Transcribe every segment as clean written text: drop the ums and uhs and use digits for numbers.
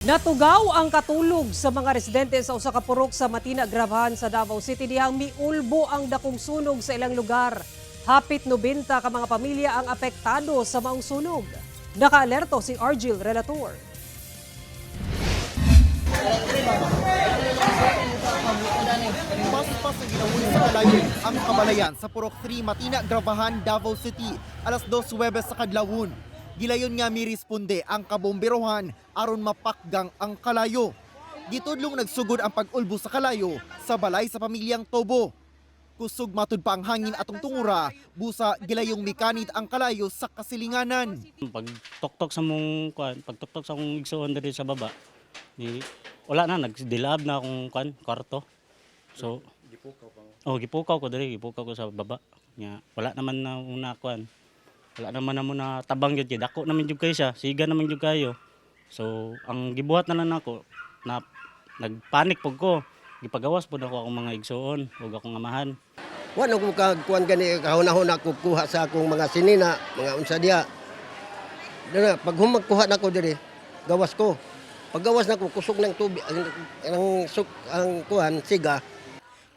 Natugaw ang katulog sa mga residente sa usa ka purok sa Matina, Gravahan sa Davao City dihang miulbo ang dakong sunog sa ilang lugar. Hapit 90 ka mga pamilya ang apektado sa maong sunog. Nakaalerto si Argil Relator. Paspas ang ginawon sa kalayo ang kabalayan sa Purok 3, Matina, Gravahan, Davao City, alas 2 Huwebes sa kadlawon. Gilayon nga miresponde ang kabomberohan aron mapakgang ang kalayo. Gitudlong nagsugod ang pag-ulbo sa kalayo sa balay sa pamilyang Tobo. Kusog matud pa ang hangin atong tungura, busa gilayong mikanit ang kalayo sa kasilinganan. Pag tuktok sa mong kuan, pagtuktok sa akong igsuon diri sa baba, ni wala na, nagdilab na akong kuan kwarto. So gipukaw pa. Oh, gipukaw ko diri, gipukaw ko sa baba. Nya wala naman na una kuan. Wala naman na muna tabang gyud kay dako naman jud kayo siya, siga naman jud kayo. So ang gibuhat na lang nako na nagpanik pud ko. Gipagawas pud ako akong mga igsuon ug akong amahan. Wa na ko kagkuan gani, kahuna-huna ko kuha sa akong mga sinina, mga unsa diha. Dara pag humagkuha nako diri, gawas ko. Paggawas nako, kusog ng tubig ang suk ang kuan siga.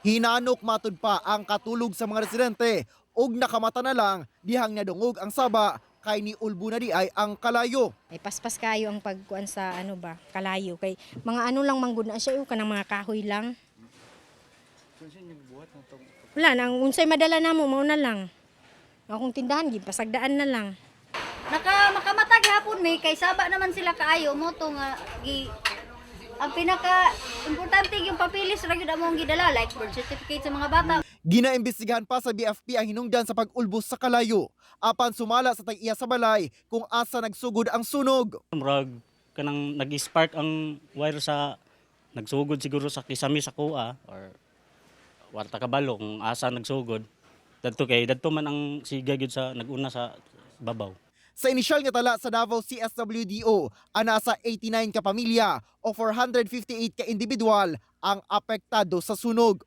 Hinanok matud pa ang katulog sa mga residente ug nakamata na lang dihang nadungog ang saba kay ni ulbo na di ay ang kalayo. Ay paspas kayo ang pagkuan sa ano ba, kalayo kay mga ano lang manggud na siya, kanang mga kahoy lang. Wala nang unsay madala namo, mao na lang. Akong tindahan gipasagdaan na lang. Naka makamatag hapon may kay saba naman sila kaayo mo to nga gi ang pinaka importante yung papilis ra gyud among gidala, like birth certificate sa mga bata. Ginaimbestigahan pa sa BFP ang hinungdan sa pag-ulbos sa kalayo. Apan sumala sa tag-iya sa balay kung asa nagsugod ang sunog. Murag kanang nag-spark ang wire sa nagsugod siguro sa kisame sa kuha or warta kabalo kung asa nagsugod dadto kay dadto man ang siga gyud sa naguna sa babaw. Sa inisyal nga tala sa Davao CSWDO, ana sa 89 ka pamilya o 458 ka individual ang apektado sa sunog.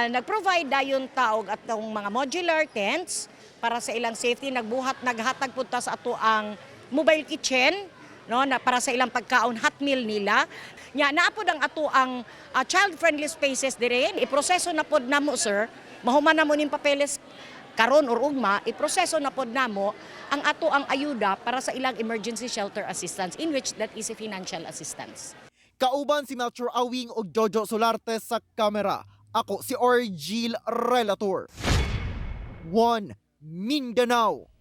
Nag-provide dayon taog atong mga modular tents para sa ilang safety. Nagbuhat, naghatag pud ta sa ato ang mobile kitchen, no, na para sa ilang pagkaon, hot meal nila. Nya naa pod ang ato ang child friendly spaces dire. Iproseso na pod namo, sir, mahuman na mo ning papeles karon or ugma, iproseso na pod namo ang ato ang ayuda para sa ilang emergency shelter assistance, in which that is a financial assistance. Kauban si Melchor Awing ug Jojo Solarte sa kamera. Ako si Orgil Relator. 1 Mindanao.